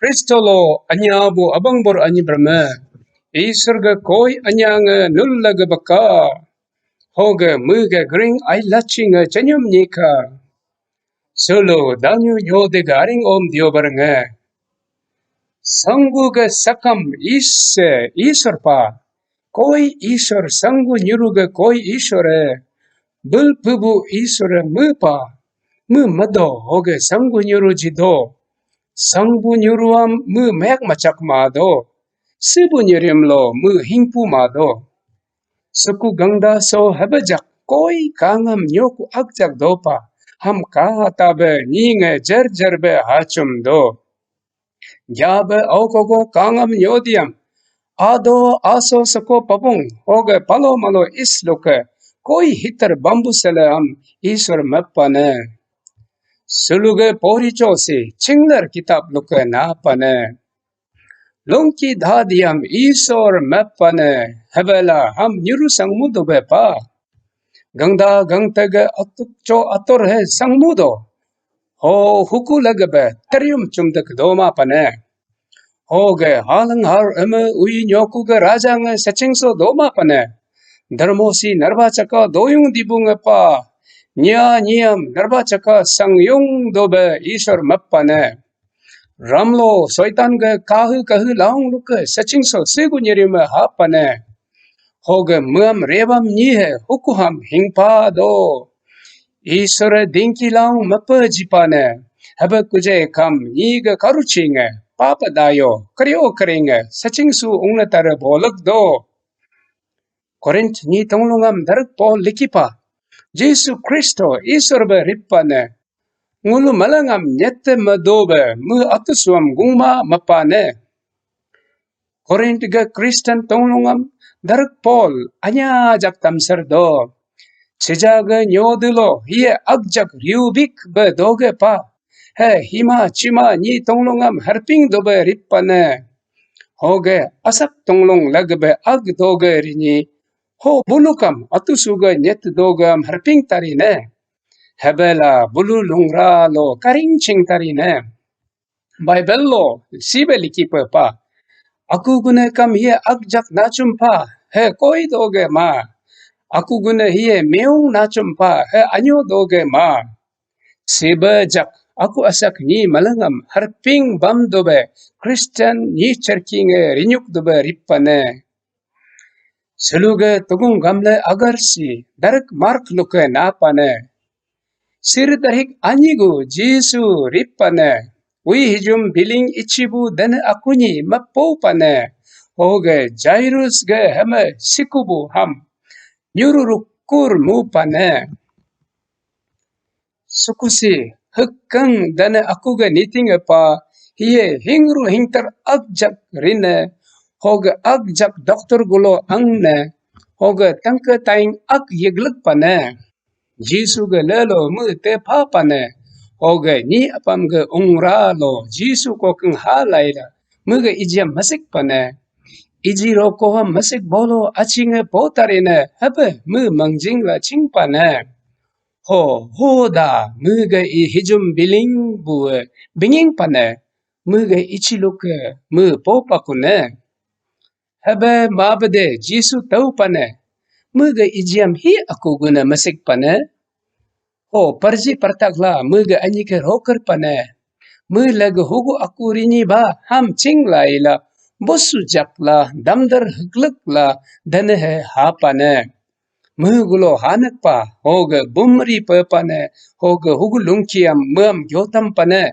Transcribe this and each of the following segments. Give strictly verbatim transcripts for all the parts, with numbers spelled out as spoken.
Kristo lo anya bu abang bor anyi berme. Isor ge koi anya nge nul lage baka. Hoge mege gring ai lachi nge chenyum nyika. Sulu danyu nyode garing om diobar nge. Sanggu ge sakam is, Isor pa. Koi Isor sanggu nyuru ge koi Isor e. Bul pubu Isor e me pa. Me mado hoge sanggu nyuru jido. Sangbu nyuruam me mek machak mado. Sibu nyirim lo me hingpu mado. Suku gangda so hebejak koi kangam nyoku akjak dopa. Ham kaha tabe nyinge jer jer be hachum do. Gyabe aukogo kangam nyodiam. Ado aso seko papung hoge palo malo is luke koi hitar bambu sele am Isor mepane. Suluge pori chosi chingler kitab luke na pane. Lungki dadiam Isor mepane hebela ham nyuru sangmu dobe pa. Gangda gangtege atuk cho ator he sangmu do. Ho huku lagebe terium chumdek doma pane. Hoge halang har eme ui nyoku ge raja nge sachingso doma pane. Dharmosi narba chaka doyung dibung epa. Nya nyiam narba chaka sangyung dobe Isor mepane. Ramlo soitan ge kahu kahu laung luke sachingso sigu nyirime hapane. Hoge meam rebam nyi he hukuham hingpa do. Isore dingki laung mepe jipane. Hebe kuje kam nyi ge karuchinge papa dayo krio keringe sachingsu ungne tare bolek do. Korint nyi tonglungam darak Paul likipa. Jesu Kristo Isor be ripane. Ngulu malangam nyete medobe me atusuam gungma mepane. Korint ge Kristen tonglungam darak Paul anya jak tamsar do. Cheja ge nyodelo hiye akjak riubik be doge pa. He hima chima nyi tonglungam harping dobe ripane. Hoge asak tonglung lagebe ag doge rinyi. Ho bulukam atusuge nyet dogam harping tarine. Hebela bulu lungra lo karing ching tarine. Bible lo sibe liki pepa. Aku gune kam hiye akjak nachum pa he koi doge ma. Aku gune hiye meung nachum pa he anyo doge ma. Sibe jak aku asak nyi malangam harping bam dobe Kristen nyi cherki nge rinyuk dobe ripane. Seluge tugung gamle agar si darak Mark luke napane. Sir darik anyigu Jesu ripane. Ui hijum biling ichibu dene akunyi mepo pane. Hoge Jairus ge heme sikubu ham nyuru rukur mu pane. Sukusi hekeng dane aku ge niting epa hiye hingru hingter akjak rine hoge akjak doktor gulo angne hoge tangke taing ak yeglek pane. Jisu ge lelo mu te pa pane hoge ni apam ge ungra lo Jisu kokeng ha laila mu ge ijiam masik pane. Iji roko ha masik bolo achinge potarine hebe mu mangjing la ching pane. Ho, ho da, mege i hijum biling bue, binging pane, mege ichiluke, me po pakune. Hebe mabede Jisu tau pane, mege ijiam hi aku guna masik pane. Ho, parji partakla, mege anyike roker pane. Me lege hugu aku rini ba, ham ching laila, bosu jakla, damdar heglek la, dane he ha pane. Megulo hanak pa, hoge bumri pe pane, hoge hugu lungkiam meam gyotam pane.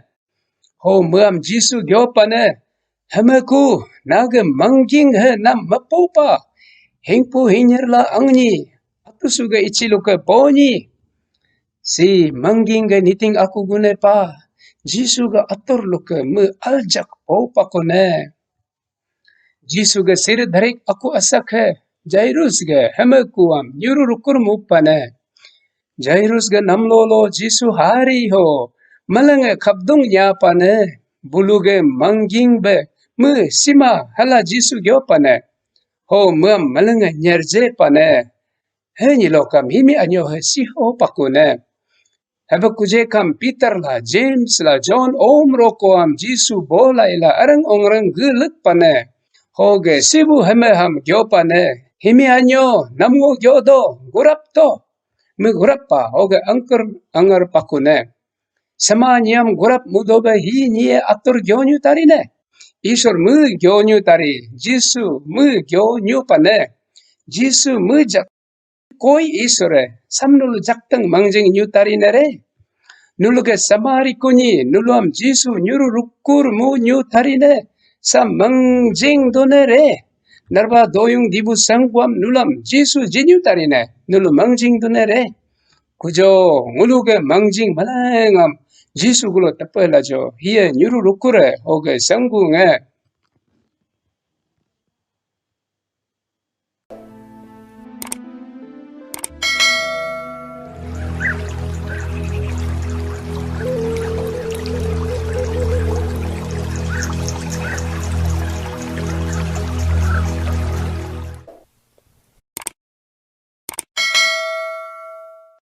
Ho meam Jisu gyo pane, hemeku, nage mangging he nam mepo pa. Hingpu hinyir la angni, atusu ge ichi luke poni. Si mangging ge niting aku gune pa, Jisu ge atur luke me aljak po pakone. Jisu ge sir dharik aku asak he, Jairus ge heme kuam nyuru rukur mu pane. Jairus ge namlo lo Jisu hari ho, malenge khapdung nya pane, bulu ge mangging be, me sima hala Jisu gyo pane. Ho meam malenge nyerje pane. He nyilokam himi anyo he siho pakune. Ebe kuje kam Peter la, James la, John om roko am Jisu bola ila arang ongrang gelek pane. Hoge sibu heme ham gyo pane. Himi anyo, namngo gyo do, gurap to. Me gurap pa, hoge angker angar pakune. Sama nyiam gurap mudobe hi nyie atur gyonyu tarine. Isur me gyonyu tari, Jisu me gyonyu pane. Jisu me jak koi Isure, sam nulu jakteng mangjing nyu tarine re. Nulu ke samari kunyi, nuluam Jisu nyuru rukur mu nyu tarine, sam mangjing done re. Narba doyung dibu sangguam nulam Jisu jinyu tarine, nulu mangjing done re. Kujo, ngulu ke mangjing malengam Jisu gulo tepe lajo, hiye nyuru rukure, hoge sanggu nge,